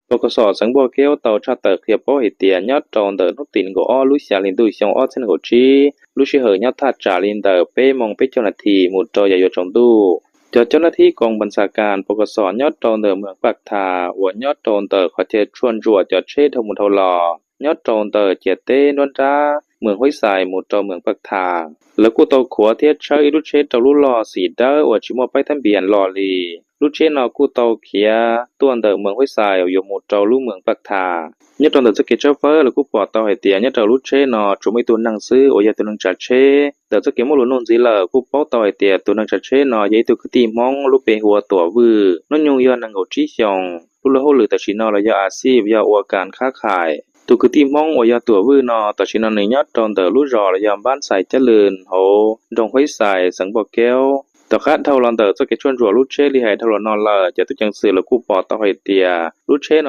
Pos Kos Xos xeev Npoj Keub tau tshaj tawm qhia paub hais tias nyob rau ntawm hnub tim nees nkaum ob lub xya hli ntuj xyoo ob txhiab nees nkaum tsib, lub sij hawm nyob thaj tsam li ntawm peb moos peb caug nas this mus rau yam yuav tsaus ntuj, cov coj nab thib koom npas xas kas Pos Kos Xos nyob rau ntawm mees Paj Thas uas nyob rau ntawm qhov chaw tshuaj ntsuam cov tsheb dhau mus dhau los nyob rau ntawm ciam teb nruab nrab mees Huab Xais mus rau mees Paj Thas. Lawv kuj tau khuav thiab tshawb ib lub tsheb rau lub log xim dawb uas tsis muaj paib thab npias los li. Lub tsheb no kuj tau khiav tuaj ntawm mees Huab Xais uas yuav mus rau lub mees Paj Thas. Nyob rau ntawm txoj kev tshawb fawb lawv kuj pom tau hais tias nyob rau lub tsheb no tsuas muaj ib tug neeg xwb uas yog tus neeg tsav tsheb. Ntawm txoj kev muab lus nug ntxiv lawm kuj paub tau hais tias tus neeg tsav tsheb no yog ib tug kwv tij Hmoob lub npe hu ua Tuam Vwj, hnub nyoog yog nees nkaum tsib xyoos. Lub luag hauj lwm tam sim no los yog a xij yog ua kas khab khais. Tus kwv tij Hmoob uas yog Tuam Vwj no tam sim no nws nyob rau ntawm lub zos los yog npab Xais Cab Lwm hauv nroog Huab Xais xeev Npoj Keub. Tom qab dhau los ntawm txoj kev tshuaj ntsuam lub tsheb li hais dhau los no lawm, cov tub ceev xwm lawv kuj pom tau hais tias lub tsheb